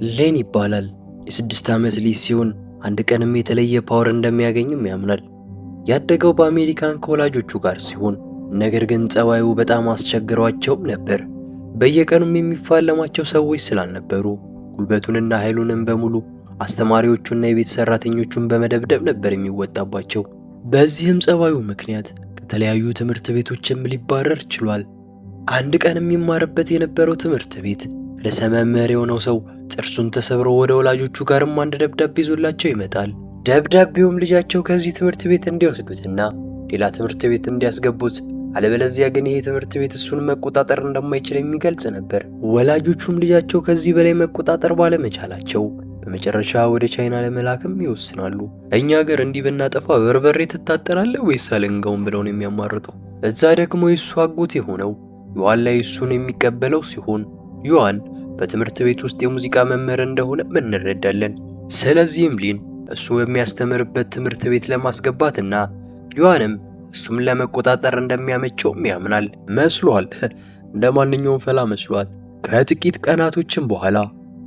ሌን ይባላል። የ6 ዓመት ልጅ ሲሆን አንድ ቀንም የተለየ power እንደሚያገኝም ያምናል። ያደገው በአሜሪካን ከወላጆቹ ጋር ሲሆን ነገር ግን ጸባዩ በጣም አስቸግሯቸውም ነበር። በየቀኑም የሚፋለማቸው ሰዎች ስላልነበሩ ጉልበቱንና ኃይሉንም በሙሉ አስተማሪዎቹና የቤት ሰራተኞቹን በመደብደብ ነበር የሚወጣባቸው። በዚህም ጸባዩ ምክንያት ከተለያዩ ትምህርት ቤቶችም ሊባረር ችሏል። አንድ ቀን የሚማርበት የነበረው ትምህርት ቤት ርዕሰ መምህር የሆነው ሰው ጥርሱን ተሰብሮ ወደ ወላጆቹ ጋርም አንድ ደብዳቤ ይዞላቸው ይመጣል። ደብዳቤውም ልጃቸው ከዚህ ትምህርት ቤት እንዲወስዱትና ሌላ ትምህርት ቤት እንዲያስገቡት፣ አለበለዚያ ግን ይሄ ትምህርት ቤት እሱን መቆጣጠር እንደማይችል የሚገልጽ ነበር። ወላጆቹም ልጃቸው ከዚህ በላይ መቆጣጠር ባለመቻላቸው በመጨረሻ ወደ ቻይና ለመላክም ይወስናሉ። እኛ ሀገር እንዲህ ብናጠፋ በርበሬ ትታጠናለህ ወይስ አለንጋውን ብለው ነው የሚያማርጡ። እዛ ደግሞ የእሱ አጎት የሆነው ዩዋን ላይ እሱን የሚቀበለው ሲሆን ዩዋን በትምህርት ቤት ውስጥ የሙዚቃ መምህር እንደሆነ እንረዳለን። ስለዚህም ሊን እሱ በሚያስተምርበት ትምህርት ቤት ለማስገባትና ዩዋንም እሱም ለመቆጣጠር እንደሚያመቸውም ያምናል። መስሏል፣ እንደ ማንኛውም ፈላ መስሏል። ከጥቂት ቀናቶችም በኋላ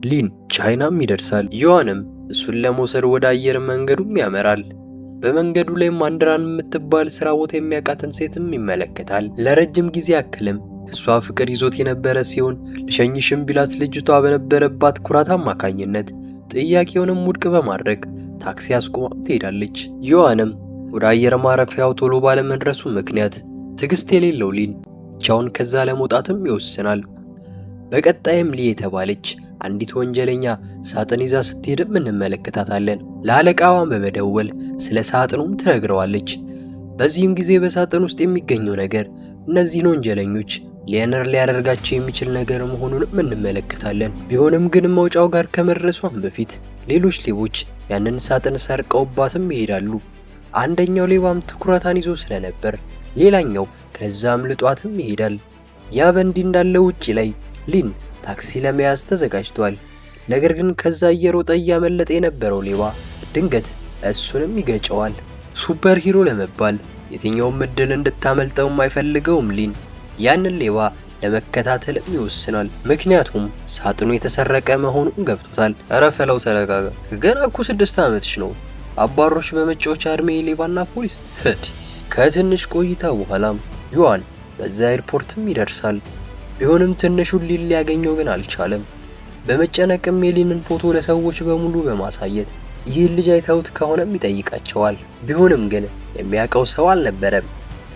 ሊን ቻይናም ይደርሳል። ዩዋንም እሱን ለመውሰድ ወደ አየር መንገዱም ያመራል። በመንገዱ ላይም አንድራን የምትባል ስራ ቦታ የሚያውቃትን ሴትም ይመለከታል። ለረጅም ጊዜ ያክልም እሷ ፍቅር ይዞት የነበረ ሲሆን ልሸኝሽም ቢላት ልጅቷ በነበረባት ኩራት አማካኝነት ጥያቄውንም ውድቅ በማድረግ ታክሲ አስቆማም ትሄዳለች። ዮሐንም ወደ አየር ማረፊያው ቶሎ ባለመድረሱ ምክንያት ትዕግስት የሌለው ሊን ብቻውን ከዛ ለመውጣትም ይወስናል። በቀጣይም ሊ የተባለች አንዲት ወንጀለኛ ሳጥን ይዛ ስትሄድም እንመለከታታለን። ለአለቃዋን በመደወል ስለ ሳጥኑም ትነግረዋለች። በዚህም ጊዜ በሳጥን ውስጥ የሚገኘው ነገር እነዚህን ወንጀለኞች ሊያነር ሊያደርጋቸው የሚችል ነገር መሆኑንም እንመለከታለን። ቢሆንም ግን መውጫው ጋር ከመድረሷም በፊት ሌሎች ሌቦች ያንን ሳጥን ሰርቀውባትም ይሄዳሉ። አንደኛው ሌባም ትኩረቷን ይዞ ስለነበር ሌላኛው ከዛም ልጧትም ይሄዳል። ያ በእንዲህ እንዳለ ውጪ ላይ ሊን ታክሲ ለመያዝ ተዘጋጅቷል። ነገር ግን ከዛ እየሮጠ እያመለጠ የነበረው ሌባ ድንገት እሱንም ይገጨዋል። Super hero ለመባል የትኛውም እድል እንድታመልጠው አይፈልገውም። ሊን ያንን ሌባ ለመከታተልም ይወስናል። ምክንያቱም ሳጥኑ የተሰረቀ መሆኑን ገብቶታል። እረ ፈለው ተረጋጋ፣ ገና እኮ 6 ዓመትሽ ነው። አባሮሽ በመጫወቻ እድሜ ሌባና ፖሊስ። ከትንሽ ቆይታ በኋላም ዩዋን በዛ ኤርፖርትም ይደርሳል። ቢሆንም ትንሹን ሊን ሊያገኘው ግን አልቻለም። በመጨነቅም የሊንን ፎቶ ለሰዎች በሙሉ በማሳየት ይህን ልጅ አይተውት ከሆነም ይጠይቃቸዋል። ቢሆንም ግን የሚያውቀው ሰው አልነበረም።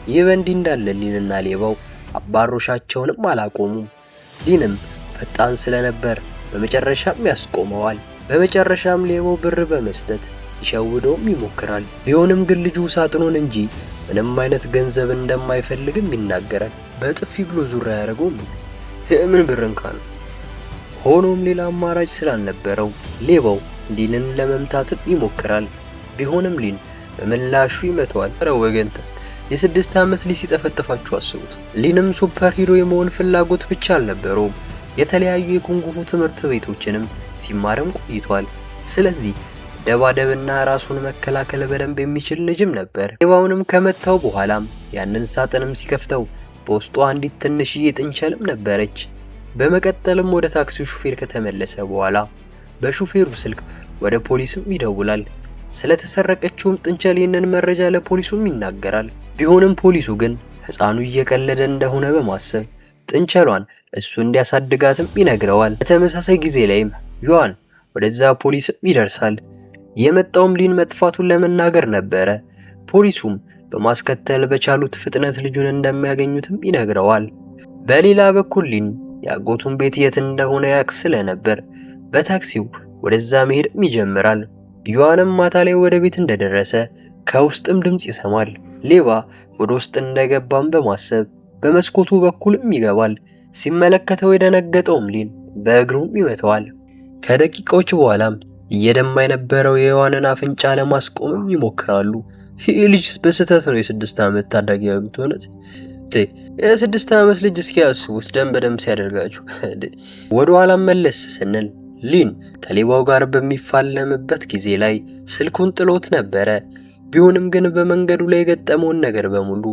ይህ በእንዲህ እንዳለ ሊንና ሌባው አባሮሻቸውንም አላቆሙም። ሊንም ፈጣን ስለነበር በመጨረሻም ያስቆመዋል። በመጨረሻም ሌባው ብር በመስጠት ሊሸውደውም ይሞክራል። ቢሆንም ግን ልጁ ሳጥኑን እንጂ ምንም አይነት ገንዘብ እንደማይፈልግም ይናገራል። በጥፊ ብሎ ዙሪያ ያደረገውም ምን ብር እንካ ነው። ሆኖም ሌላ አማራጭ ስላልነበረው ሌባው ሊንን ለመምታትም ይሞክራል። ቢሆንም ሊን በምላሹ ይመታዋል። ኧረ ወገን፣ የ6 ዓመት ልጅ ሲጠፈጥፋችሁ አስቡት። ሊንም super hero የመሆን ፍላጎት ብቻ አልነበረውም። የተለያዩ የኩንጉፉ ትምህርት ቤቶችንም ሲማርም ቆይቷል። ስለዚህ ደባደብና ራሱን መከላከል በደንብ የሚችል ልጅም ነበር። ሌባውንም ከመታው በኋላም ያንን ሳጥንም ሲከፍተው በውስጡ አንዲት ትንሽዬ ጥንቸልም ነበረች። በመቀጠልም ወደ ታክሲው ሹፌር ከተመለሰ በኋላ በሹፌሩ ስልክ ወደ ፖሊስም ይደውላል። ስለተሰረቀችውም ጥንቸል ይህንን መረጃ ለፖሊሱም ይናገራል። ቢሆንም ፖሊሱ ግን ሕፃኑ እየቀለደ እንደሆነ በማሰብ ጥንቸሏን እሱ እንዲያሳድጋትም ይነግረዋል። በተመሳሳይ ጊዜ ላይም ዩዋን ወደዛ ፖሊስም ይደርሳል። የመጣውም ሊን መጥፋቱን ለመናገር ነበረ። ፖሊሱም በማስከተል በቻሉት ፍጥነት ልጁን እንደሚያገኙትም ይነግረዋል። በሌላ በኩል ሊን የአጎቱን ቤት የት እንደሆነ ያውቅ ስለነበር በታክሲው ወደዛ መሄድም ይጀምራል። ዩዋንም ማታ ላይ ወደ ቤት እንደደረሰ ከውስጥም ድምፅ ይሰማል። ሌባ ወደ ውስጥ እንደገባም በማሰብ በመስኮቱ በኩልም ይገባል። ሲመለከተው የደነገጠውም ሊን በእግሩም ይመታዋል። ከደቂቃዎች በኋላም እየደማ የነበረው የዮሐንን አፍንጫ ለማስቆምም ይሞክራሉ። ይህ ልጅ በስህተት ነው የ6 ዓመት ታዳጊ ያሉት። እውነት የ6 ዓመት ልጅ እስኪ ያስቡት ደም በደም ሲያደርጋችሁ። ወደ ኋላ መለስ ስንል ሊን ከሌባው ጋር በሚፋለምበት ጊዜ ላይ ስልኩን ጥሎት ነበረ። ቢሆንም ግን በመንገዱ ላይ የገጠመውን ነገር በሙሉ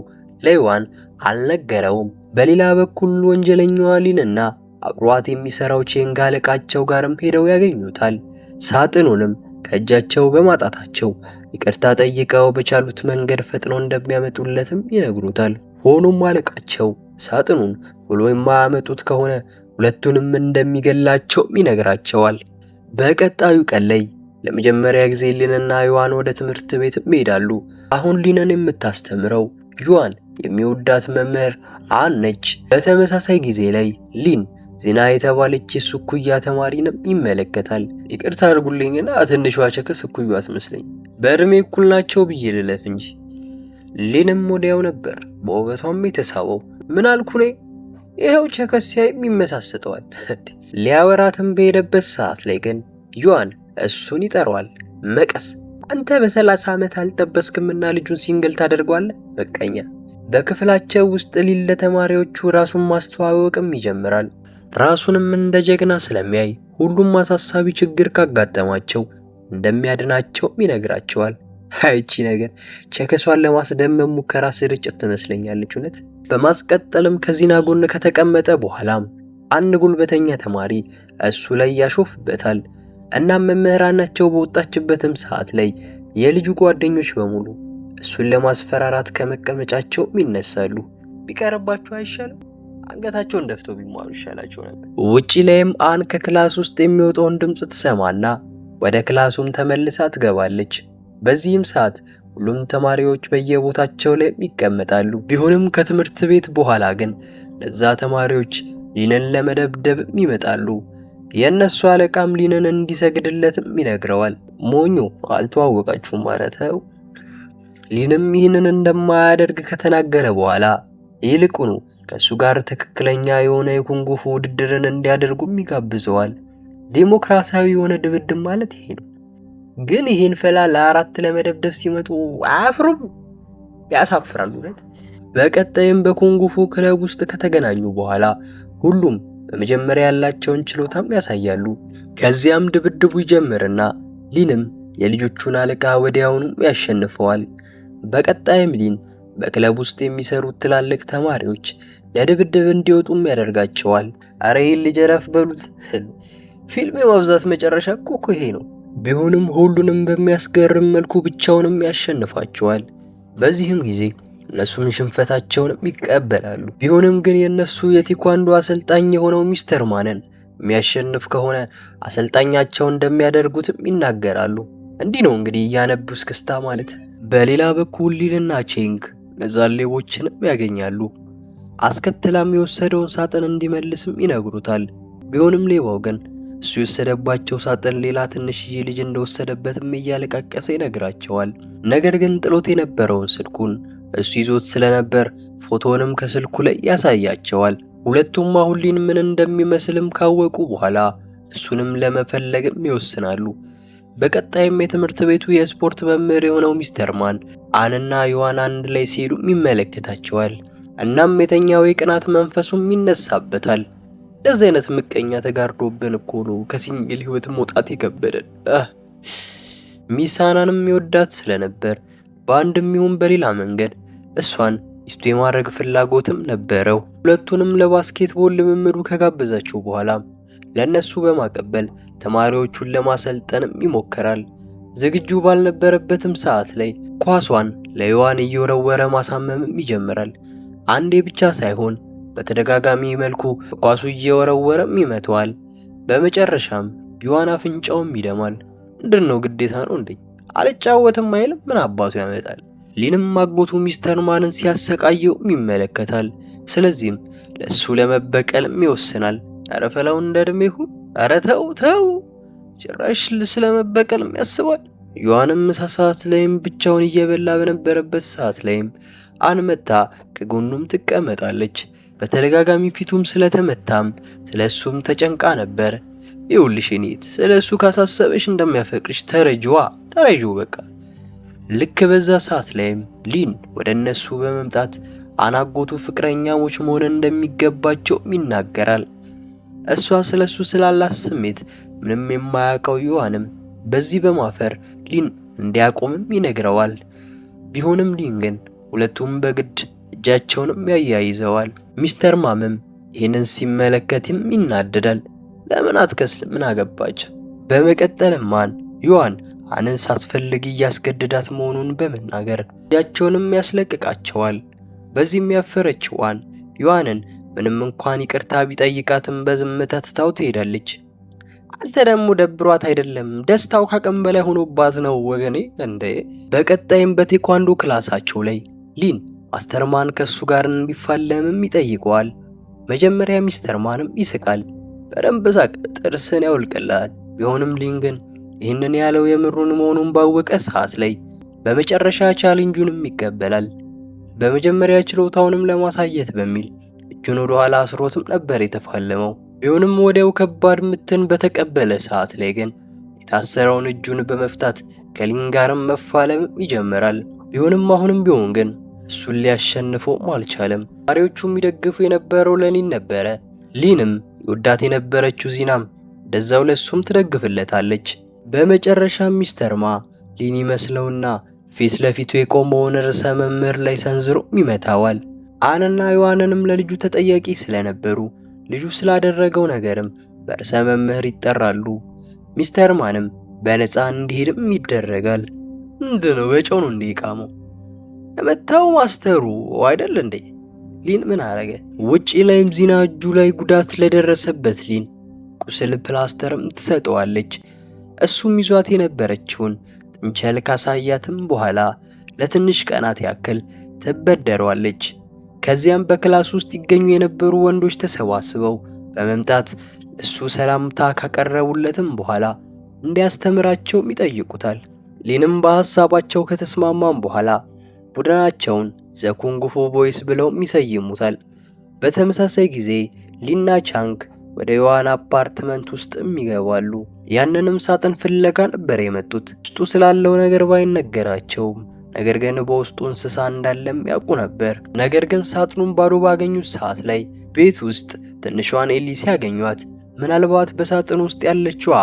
ለዮሐን አልነገረውም። በሌላ በኩል ወንጀለኛዋ ሊንና አብሯት የሚሰራው ቼንግ አለቃቸው ጋርም ሄደው ያገኙታል። ሳጥኑንም ከእጃቸው በማጣታቸው ይቅርታ ጠይቀው በቻሉት መንገድ ፈጥነው እንደሚያመጡለትም ይነግሩታል። ሆኖም አለቃቸው ሳጥኑን ቶሎ የማያመጡት ከሆነ ሁለቱንም እንደሚገላቸውም ይነግራቸዋል። በቀጣዩ ቀን ላይ ለመጀመሪያ ጊዜ ሊንና ዩዋን ወደ ትምህርት ቤት ይሄዳሉ። አሁን ሊንን የምታስተምረው ዩዋን የሚወዳት መምህር አን ነች። በተመሳሳይ ጊዜ ላይ ሊን ዜና የተባለች የሱ እኩያ ተማሪንም ይመለከታል። ይቅርታ አድርጉልኝና ትንሿ chicks እኩያ አትመስለኝ፣ በእድሜ እኩል ናቸው ብዬ ልለፍ እንጂ። ሊንም ወዲያው ነበር በውበቷም የተሳበው። ምን አልኩ እኔ? ይኸው chicks ሲያይም ይመሳሰጠዋል። ሊያወራትም በሄደበት ሰዓት ላይ ግን ዩዋን እሱን ይጠራዋል። መቀስ አንተ በ30 ዓመት አልጠበስክምና ልጁን single ታደርገዋለህ? በቀኛ። በክፍላቸው ውስጥ ሊን ለተማሪዎቹ ራሱን ማስተዋወቅም ይጀምራል። ራሱንም እንደ ጀግና ስለሚያይ ሁሉም አሳሳቢ ችግር ካጋጠማቸው እንደሚያድናቸውም ይነግራቸዋል። አይቺ ነገር chicks ዋን ለማስደመም ሙከራ ስርጭት ትመስለኛለች እውነት። በማስቀጠልም ከዚና ጎን ከተቀመጠ በኋላም አንድ ጉልበተኛ ተማሪ እሱ ላይ ያሾፍበታል። እናም መምህራናቸው በወጣችበትም ሰዓት ላይ የልጁ ጓደኞች በሙሉ እሱን ለማስፈራራት ከመቀመጫቸውም ይነሳሉ። ቢቀርባቸው አይሻልም? አንገታቸውን ደፍተው ቢማሩ ይሻላቸው ነበር። ውጪ ላይም አን ከ class ውስጥ የሚወጣውን ድምፅ ትሰማና ወደ class ኡም ተመልሳ ትገባለች። በዚህም ሰዓት ሁሉም ተማሪዎች በየቦታቸው ላይ ይቀመጣሉ። ቢሆንም ከትምህርት ቤት በኋላ ግን ለዛ ተማሪዎች ሊንን ለመደብደብም ይመጣሉ። የእነሱ አለቃም ሊንን እንዲሰግድለትም ይነግረዋል። ሞኞ አልተዋወቃችሁም ማለተው። ሊንም ይህንን እንደማያደርግ ከተናገረ በኋላ ይልቁኑ ከእሱ ጋር ትክክለኛ የሆነ የኩንጉፉ ውድድርን እንዲያደርጉም ይጋብዘዋል። ዴሞክራሲያዊ የሆነ ድብድብ ማለት ይሄ ነው። ግን ይህን ፈላ ለአራት ለመደብደብ ሲመጡ አያፍሩም? ያሳፍራሉ እውነት። በቀጣይም በኩንጉፉ ክለብ ውስጥ ከተገናኙ በኋላ ሁሉም በመጀመሪያ ያላቸውን ችሎታም ያሳያሉ። ከዚያም ድብድቡ ይጀምርና ሊንም የልጆቹን አለቃ ወዲያውኑ ያሸንፈዋል። በቀጣይም ሊን በክለብ ውስጥ የሚሰሩት ትላልቅ ተማሪዎች ለድብድብ እንዲወጡም ያደርጋቸዋል። አረ ይህን ልጅ እረፍ በሉት። ፊልም የማብዛት መጨረሻ እኮ ይሄ ነው። ቢሆንም ሁሉንም በሚያስገርም መልኩ ብቻውንም ያሸንፋቸዋል። በዚህም ጊዜ እነሱም ሽንፈታቸውንም ይቀበላሉ። ቢሆንም ግን የነሱ የቴኳንዶ አሰልጣኝ የሆነው ሚስተር ማንን የሚያሸንፍ ከሆነ አሰልጣኛቸው እንደሚያደርጉትም ይናገራሉ። እንዲህ ነው እንግዲህ እያነቡ እስክስታ ማለት። በሌላ በኩል ሊንና ቼንግ እነዛን ሌቦችንም ያገኛሉ። አስከትላም የወሰደውን ሳጥን እንዲመልስም ይነግሩታል። ቢሆንም ሌባው ግን እሱ የወሰደባቸው ሳጥን ሌላ ትንሽዬ ልጅ እንደወሰደበትም እያለቃቀሰ ይነግራቸዋል። ነገር ግን ጥሎት የነበረውን ስልኩን እሱ ይዞት ስለነበር ፎቶንም ከስልኩ ላይ ያሳያቸዋል። ሁለቱም አሁን ሊን ምን እንደሚመስልም ካወቁ በኋላ እሱንም ለመፈለግም ይወስናሉ። በቀጣይም የትምህርት ቤቱ የስፖርት መምህር የሆነው ሚስተር ማን አንና ዮሐን አንድ ላይ ሲሄዱም ይመለከታቸዋል። እናም የተኛው የቅናት መንፈሱም ይነሳበታል። እንደዚህ አይነት ምቀኛ ተጋርዶብን እኮ ነው ከ single ህይወት መውጣት የከበደን። ሚሳናንም ይወዳት ስለነበር በአንድም ይሁን በሌላ መንገድ እሷን ሚስቱ የማድረግ ፍላጎትም ነበረው። ሁለቱንም ለ basketball ልምምዱ ከጋበዛቸው በኋላ ለነሱ በማቀበል ተማሪዎቹን ለማሰልጠንም ይሞክራል። ዝግጁ ባልነበረበትም ሰዓት ላይ ኳሷን ለዮሐን እየወረወረ ማሳመምም ይጀምራል። አንዴ ብቻ ሳይሆን በተደጋጋሚ መልኩ ኳሱ እየወረወረም ይመተዋል። በመጨረሻም ዮሐን አፍንጫውም ይደማል። ምንድነው ግዴታ ነው እንዴ? አልጫወትም አይልም። ምን አባቱ ያመጣል? ሊንም አጎቱ ሚስተር ማንን ሲያሰቃየውም ይመለከታል። ስለዚህም ለሱ ለመበቀልም ይወስናል። ኧረ ፈላው እንደ እድሜ ይሁን። ኧረ ተው ተው፣ ጭራሽ ስለመበቀልም ያስባል። ዮሐንም ምሳ ሰዓት ላይም ብቻውን እየበላ በነበረበት ሰዓት ላይም አንመታ ከጎኑም ትቀመጣለች። በተደጋጋሚ ፊቱም ስለተመታም ስለሱም ተጨንቃ ነበር። ይኸውልሽ እኔት ስለሱ ካሳሰበሽ እንደሚያፈቅርሽ ተረጂዋ ተረጂው በቃ። ልክ በዛ ሰዓት ላይም ሊን ወደ እነሱ በመምጣት አናጎቱ ፍቅረኛሞች መሆን እንደሚገባቸውም ይናገራል። እሷ ስለሱ ስላላት ስሜት ምንም የማያውቀው ዮሐንም በዚህ በማፈር ሊን እንዲያቆምም ይነግረዋል። ቢሆንም ሊን ግን ሁለቱም በግድ እጃቸውንም ያያይዘዋል። ሚስተር ማምም ይህንን ሲመለከትም ይናደዳል። ለምን አትከስልም? ምን አገባች? በመቀጠልም ማን ዩዋን አንን ሳትፈልግ እያስገደዳት መሆኑን በመናገር እጃቸውንም ያስለቅቃቸዋል። በዚህም ያፈረችው አን ዩዋንን ምንም እንኳን ይቅርታ ቢጠይቃትም በዝምታ ትታው ትሄዳለች። አንተ ደግሞ ደብሯት አይደለም፣ ደስታው ካቅም በላይ ሆኖባት ነው ወገኔ እንዴ። በቀጣይም በቴኳንዶ class ኣቸው ላይ ሊን ማስተር ማን ከሱ ጋር እንዲፋለምም ይጠይቀዋል። መጀመሪያ ሚስተር ማንም ይስቃል። በደንብ ሳቅ፣ ጥርስን ያውልቅልሃል። ቢሆንም ሊን ግን ይህንን ያለው የምሩን መሆኑን ባወቀ ሰዓት ላይ በመጨረሻ challenge ኡንም ይቀበላል። በመጀመሪያ ችሎታውንም ለማሳየት በሚል እጁን ወደ ኋላ አስሮትም ነበር የተፋለመው። ቢሆንም ወዲያው ከባድ ምትን በተቀበለ ሰዓት ላይ ግን የታሰረውን እጁን በመፍታት ከሊን ጋርም መፋለም ይጀምራል። ቢሆንም አሁንም ቢሆን ግን እሱን ሊያሸንፈውም አልቻለም። ተማሪዎቹ የሚደግፉ የነበረው ለሊን ነበረ። ሊንም ይወዳት የነበረችው ዚናም እንደዛው ለሱም ትደግፍለታለች። በመጨረሻ ሚስተር ማ ሊን ይመስለውና ፊት ለፊቱ የቆመውን ርዕሰ መምህር ላይ ሰንዝሮ ይመታዋል። አንና ዮሐንንም ለልጁ ተጠያቂ ስለነበሩ ልጁ ስላደረገው ነገርም በርዕሰ መምህር ይጠራሉ። ሚስተር ማንም በነፃ እንዲሄድም ይደረጋል። ምንድነው በጨው ነው እንዴ የቃመው? የመታው master ኡ አይደል እንዴ? ሊን ምን አረገ? ውጪ ላይም ዚና እጁ ላይ ጉዳት ስለደረሰበት ሊን ቁስል ፕላስተርም ትሰጠዋለች። እሱም ይዟት የነበረችውን ጥንቸል ካሳያትም በኋላ ለትንሽ ቀናት ያክል ትበደረዋለች። ከዚያም በ class ውስጥ ይገኙ የነበሩ ወንዶች ተሰባስበው በመምጣት እሱ ሰላምታ ካቀረቡለትም በኋላ እንዲያስተምራቸውም ይጠይቁታል። ሊንም በሐሳባቸው ከተስማማም በኋላ ቡድናቸውን The Kung Fu Boys ብለውም ይሰይሙታል። በተመሳሳይ ጊዜ ሊና ቻንግ ወደ ዮሐን አፓርትመንት ውስጥም ይገባሉ። ያንንም ሳጥን ፍለጋ ነበር የመጡት። ውስጡ ስላለው ነገር ባይነገራቸውም ነገር ግን በውስጡ እንስሳ እንዳለም ያውቁ ነበር። ነገር ግን ሳጥኑን ባዶ ባገኙት ሰዓት ላይ ቤት ውስጥ ትንሿን ኤሊ ሲያገኟት ምናልባት በሳጥን ውስጥ ያለችዋ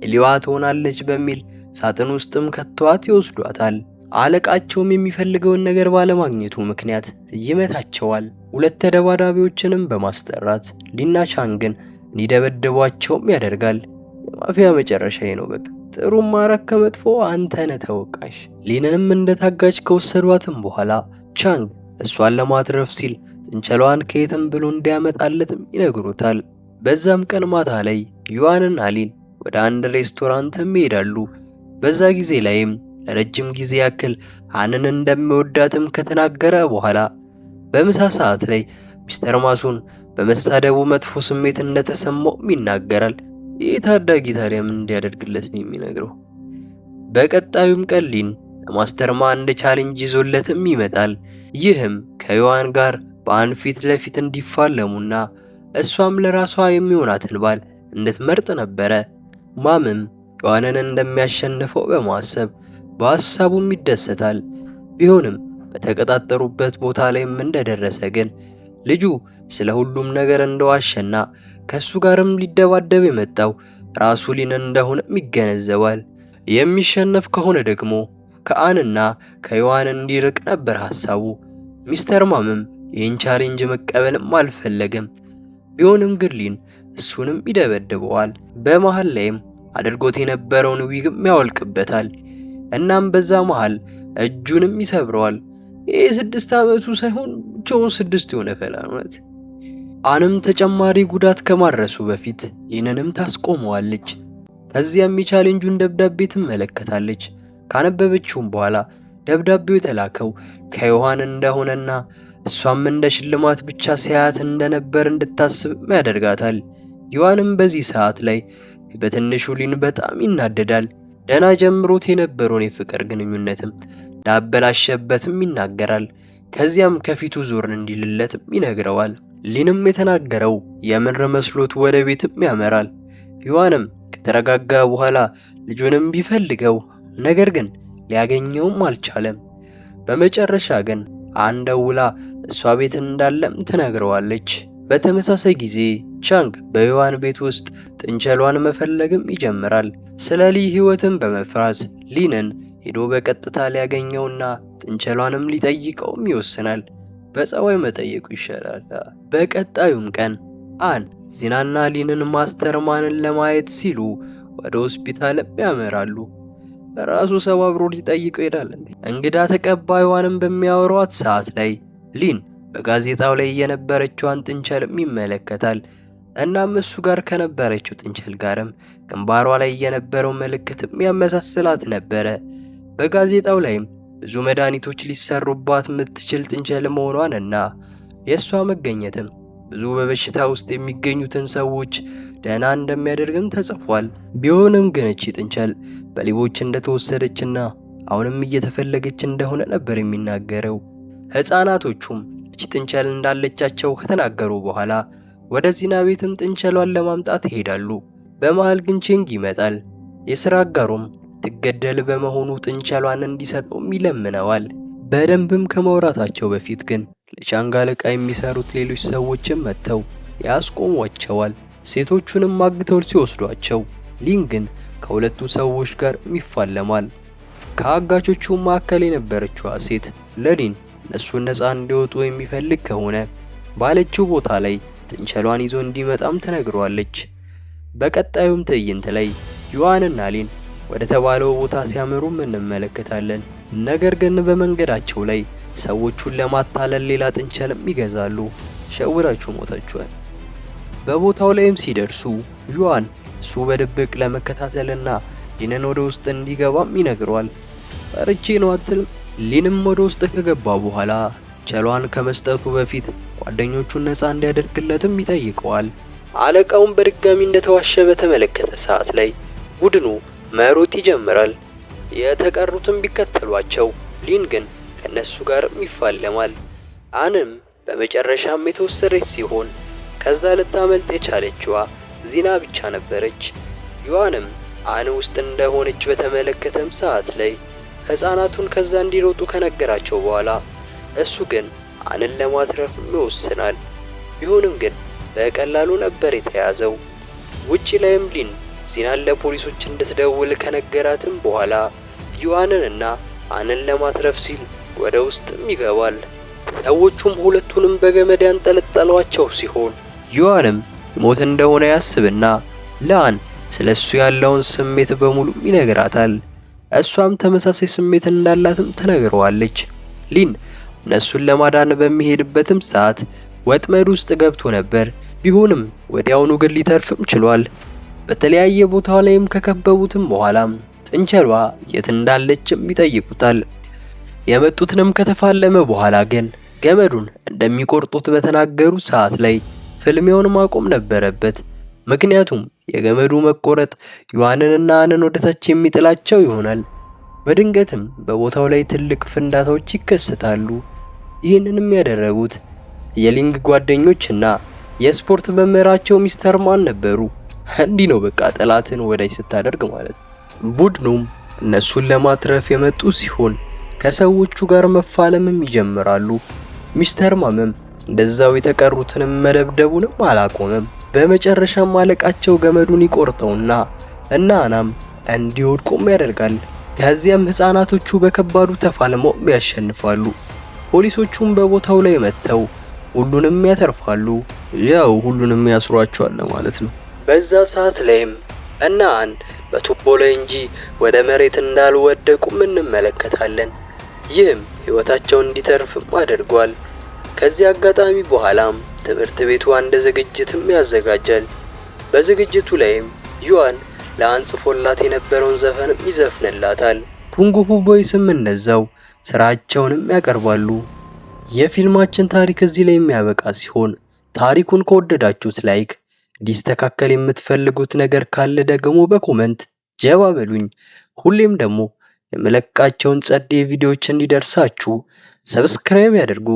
ኤሊዋ ትሆናለች በሚል ሳጥን ውስጥም ከተዋት ይወስዷታል። አለቃቸውም የሚፈልገውን ነገር ባለማግኘቱ ምክንያት ይመታቸዋል። ሁለት ተደባዳቢዎችንም በማስጠራት ሊና ቻንግን እንዲደበድቧቸውም ያደርጋል። የማፊያ መጨረሻ ነው በቃ። ጥሩ ማረክ ከመጥፎ አንተ ነህ ተወቃሽ። ሊንንም እንደ ታጋች ከወሰዷትም በኋላ ቻንግ እሷን ለማትረፍ ሲል ጥንቸሏን ከየትም ብሎ እንዲያመጣለትም ይነግሩታል። በዛም ቀን ማታ ላይ ዩዋንና ሊን ወደ አንድ ሬስቶራንትም ይሄዳሉ። በዛ ጊዜ ላይም ለረጅም ጊዜ ያክል አንን እንደሚወዳትም ከተናገረ በኋላ በምሳ ሰዓት ላይ ሚስተር ማሱን በመሳደቡ መጥፎ ስሜት እንደተሰማውም ይናገራል። ይህ ታዳጊ ታዲያ ምን እንዲያደርግለት ነው የሚነግረው? በቀጣዩም ቀን ሊን ለማስተር ማ አንድ challenge ይዞለትም ይመጣል። ይህም ከዮሐን ጋር በአንድ ፊት ለፊት እንዲፋለሙና እሷም ለራሷ የሚሆናትን ባል እንድትመርጥ ነበረ። ማምም ዮሐንን እንደሚያሸንፈው በማሰብ በሐሳቡም ይደሰታል። ቢሆንም በተቀጣጠሩበት ቦታ ላይም እንደደረሰ ግን ልጁ ስለ ሁሉም ነገር እንደዋሸና ከሱ ጋርም ሊደባደብ የመጣው ራሱ ሊን እንደሆነም ይገነዘባል። የሚሸነፍ ከሆነ ደግሞ ከአንና ከዮሐን እንዲርቅ ነበር ሐሳቡ። ሚስተር ማምም ይህን challenge መቀበልም አልፈለገም። ቢሆንም ግን ሊን እሱንም ይደበድበዋል። በመሃል ላይም አድርጎት የነበረውን ዊግም ያወልቅበታል። እናም በዛ መሃል እጁንም ይሰብረዋል። ይህ 6 ዓመቱ ሳይሆን ብቻውን 6 የሆነ ፈላ ነው። አንም ተጨማሪ ጉዳት ከማድረሱ በፊት ሊንንም ታስቆመዋለች። ከዚያም የ challenge ኡን ደብዳቤ ትመለከታለች። ካነበበችውም በኋላ ደብዳቤው የተላከው ከዮሐን እንደሆነና እሷም እንደ ሽልማት ብቻ ሲያያት እንደነበር እንድታስብ ያደርጋታል። ዮሐንም በዚህ ሰዓት ላይ በትንሹ ሊን በጣም ይናደዳል። ደና ጀምሮት የነበረውን የፍቅር ግንኙነትም ዳበላሸበትም ይናገራል። ከዚያም ከፊቱ ዞር እንዲልለትም ይነግረዋል። ሊንም የተናገረው የምር መስሎት ወደ ቤትም ያመራል። ዮሐንም ከተረጋጋ በኋላ ልጁንም ቢፈልገው ነገር ግን ሊያገኘውም አልቻለም። በመጨረሻ ግን አንድ ደውላ እሷ ቤት እንዳለም ትነግረዋለች። በተመሳሳይ ጊዜ ቻንግ በዮሐን ቤት ውስጥ ጥንቸሏን መፈለግም ይጀምራል። ስለ ሊ ሕይወትም በመፍራት ሊንን ሄዶ በቀጥታ ሊያገኘውና ጥንቸሏንም ሊጠይቀውም ይወስናል። በጸባይ መጠየቁ ይሻላል። በቀጣዩም ቀን አን ዚናና ሊንን ማስተር ማንን ለማየት ሲሉ ወደ ሆስፒታልም ያመራሉ። ራሱ ሰባብሮ ሊጠይቀው ይሄዳል። እንግዳ ተቀባይዋንም በሚያወሯት ሰዓት ላይ ሊን በጋዜጣው ላይ የነበረችዋን ጥንቸልም ይመለከታል። እናም እሱ ጋር ከነበረችው ጥንቸል ጋርም ግንባሯ ላይ የነበረው ምልክትም ያመሳስላት ነበረ። በጋዜጣው ላይም ብዙ መድኃኒቶች ሊሰሩባት የምትችል ጥንቸል መሆኗንና የእሷ መገኘትም ብዙ በበሽታ ውስጥ የሚገኙትን ሰዎች ደህና እንደሚያደርግም ተጽፏል። ቢሆንም ግን እቺ ጥንቸል በሌቦች እንደተወሰደችና አሁንም እየተፈለገች እንደሆነ ነበር የሚናገረው። ሕፃናቶቹም እቺ ጥንቸል እንዳለቻቸው ከተናገሩ በኋላ ወደ ዚና ቤትም ጥንቸሏን ለማምጣት ይሄዳሉ። በመሃል ግን ቼንግ ይመጣል። የሥራ አጋሩም ትገደል በመሆኑ ጥንቸሏን እንዲሰጠውም ይለምነዋል። በደንብም ከማውራታቸው በፊት ግን ለቻንግ አለቃ የሚሰሩት ሌሎች ሰዎችም መጥተው ያስቆሟቸዋል። ሴቶቹንም አግተው ሲወስዷቸው ሊን ግን ከሁለቱ ሰዎች ጋር ይፋለማል። ከአጋቾቹ መካከል የነበረችዋ ሴት ለሊን እነሱን ነፃ እንዲወጡ የሚፈልግ ከሆነ ባለችው ቦታ ላይ ጥንቸሏን ይዞ እንዲመጣም ትነግረዋለች። በቀጣዩም ትዕይንት ላይ ዩዋንና ሊን ወደ ተባለው ቦታ ሲያመሩም እንመለከታለን። ነገር ግን በመንገዳቸው ላይ ሰዎቹን ለማታለል ሌላ ጥንቸልም ይገዛሉ። ሸውዳችሁ ሞታችኋል። በቦታው ላይም ሲደርሱ ዩዋን እሱ በድብቅ ለመከታተልና ሊንን ወደ ውስጥ እንዲገባም ይነግረዋል። ፈርቼ ነው አትልም? ሊንም ወደ ውስጥ ከገባ በኋላ ቸሏን ከመስጠቱ በፊት ጓደኞቹን ነፃ እንዲያደርግለትም ይጠይቀዋል። አለቃውን በድጋሚ እንደተዋሸ በተመለከተ ሰዓት ላይ ቡድኑ መሮጥ ይጀምራል። የተቀሩትም ቢከተሏቸው ሊን ግን ከነሱ ጋርም ይፋለማል። አንም በመጨረሻም የተወሰደች ሲሆን ከዛ ልታመልጥ የቻለችዋ ዚና ብቻ ነበረች። ዩዋንም አን ውስጥ እንደሆነች በተመለከተም ሰዓት ላይ ሕፃናቱን ከዛ እንዲሮጡ ከነገራቸው በኋላ እሱ ግን አንን ለማትረፍ ይወስናል። ቢሆንም ግን በቀላሉ ነበር የተያዘው። ውጪ ላይም ሊን ዚናን ለፖሊሶች እንድትደውል ከነገራትም በኋላ ዩዋንን እና አንን ለማትረፍ ሲል ወደ ውስጥም ይገባል። ሰዎቹም ሁለቱንም በገመድ ያንጠለጠሏቸው ሲሆን ዩዋንም ሞት እንደሆነ ያስብና ለአን ስለሱ ያለውን ስሜት በሙሉ ይነግራታል። እሷም ተመሳሳይ ስሜት እንዳላትም ትነግረዋለች። ሊን እነሱን ለማዳን በሚሄድበትም ሰዓት ወጥመድ ውስጥ ገብቶ ነበር። ቢሆንም ወዲያውኑ ግን ሊተርፍም ችሏል። በተለያየ ቦታ ላይም ከከበቡትም በኋላ ጥንቸሏ የት እንዳለችም ይጠይቁታል። የመጡትንም ከተፋለመ በኋላ ግን ገመዱን እንደሚቆርጡት በተናገሩ ሰዓት ላይ ፍልሚያውን ማቆም ነበረበት። ምክንያቱም የገመዱ መቆረጥ ዩዋንንና አንን ወደታች የሚጥላቸው ይሆናል። በድንገትም በቦታው ላይ ትልቅ ፍንዳታዎች ይከሰታሉ። ይህንንም ያደረጉት የሊንግ ጓደኞችና የስፖርት መምህራቸው ሚስተር ማን ነበሩ። እንዲህ ነው በቃ ጠላትን ወዳጅ ስታደርግ ማለት ነው። ቡድኑም እነሱን ለማትረፍ የመጡ ሲሆን ከሰዎቹ ጋር መፋለምም ይጀምራሉ። ሚስተር ማምም እንደዛው የተቀሩትንም መደብደቡንም አላቆመም። በመጨረሻም አለቃቸው ገመዱን ይቆርጠውና እና አናም እንዲወድቁም ያደርጋል። ከዚያም ህፃናቶቹ በከባዱ ተፋልመው ያሸንፋሉ። ፖሊሶቹም በቦታው ላይ መጥተው ሁሉንም ያተርፋሉ። ያው ሁሉንም ያስሯቸዋል ማለት ነው። በዛ ሰዓት ላይም እና አን በቱቦ ላይ እንጂ ወደ መሬት እንዳልወደቁም እንመለከታለን። ይህም ህይወታቸውን እንዲተርፍም አድርጓል። ከዚህ አጋጣሚ በኋላም ትምህርት ቤቱ አንድ ዝግጅትም ያዘጋጃል። በዝግጅቱ ላይም ዩዋን ለአን ጽፎላት የነበረውን ዘፈንም ይዘፍንላታል። ኩንግፉ ቦይስም እንደዛው ስራቸውንም ያቀርባሉ። የፊልማችን ታሪክ እዚህ ላይ የሚያበቃ ሲሆን ታሪኩን ከወደዳችሁት like፣ እንዲስተካከል የምትፈልጉት ነገር ካለ ደግሞ በ comment ጀባ በሉኝ። ሁሌም ደግሞ የምለቃቸውን ጸዴ ቪዲዮዎች እንዲደርሳችሁ subscribe ያድርጉ።